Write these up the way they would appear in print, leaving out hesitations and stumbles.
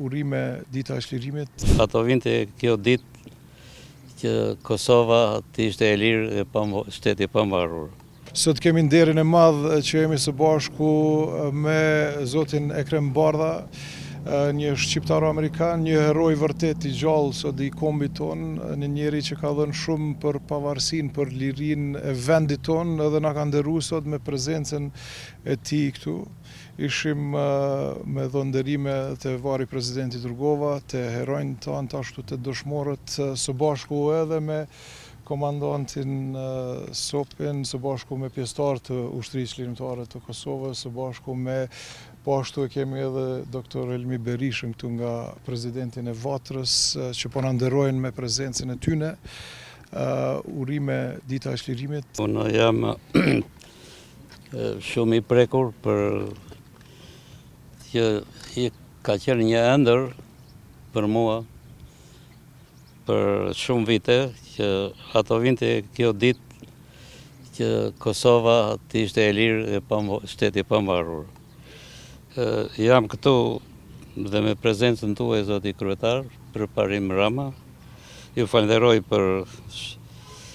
Urime Dita e Çlirimit. Sa të vinte kjo ditë që Kosova të ishte e lirë e shtet i pavarur. Sot kemi nderin e madh që jemi së bashku me zotin Ekrem Bardha, një shqiptaro-amerikan, një hero i vërtetë i gjallë sot i kombit tonë, një njeri që ka dhënë shumë për pavarësinë, për lirinë e vendit tonë edhe na ka nderu sot me prezencën e tij këtu. Ishim me dhënë nderime te varri i presidentit Rugova, te heronjtë tanë, ashtu te dëshmorët, së bashku edhe me komandantin Sopin, së bashku me pjesëtarë të Ushtrisë Çlirimtare të Kosovës, së bashku me po ashtu e kemi edhe doktor Elmi Berishën këtu nga presidentin e Vatrës, që po na nderojnë me prezencën e tyne. Urime Dita e Çlirimit. Unë jam shumë i prekur për që ka qenë një ëndërr për mua për shumë vite që a të vinte kjo ditë që Kosova të ishte e lirë e shtet i pavarur. Jam këtu dhe me prezencën tuaj, zoti kryetar, Përparim Rama, ju falenderoj për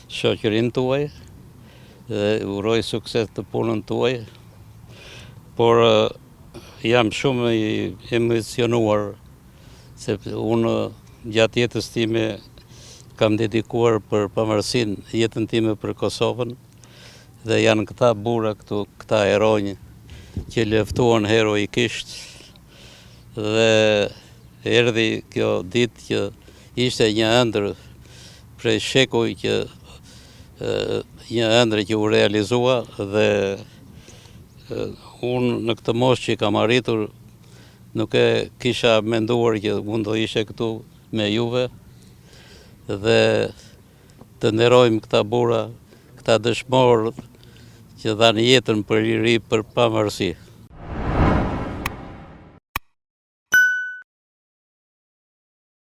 shoqërinë tuaj dhe uroj sukses të punën tuaj, por jam shumë i emocionuar se unë gjatë jetës time kam dedikuar për pavarësinë, jetën time për Kosovën dhe janë këta burra këtu, këta heronj që luftuan heroikisht dhe erdhi kjo ditë që ishte një ëndërr prej shekuj që një ëndërr që u realizua dhe unë në këtë moshë që kam arritur nuk e kisha menduar që unë do ishe këtu me juve dhe të nderojmë këta burra, këta dëshmorë që dhanë jetën për liri, për pavarësi.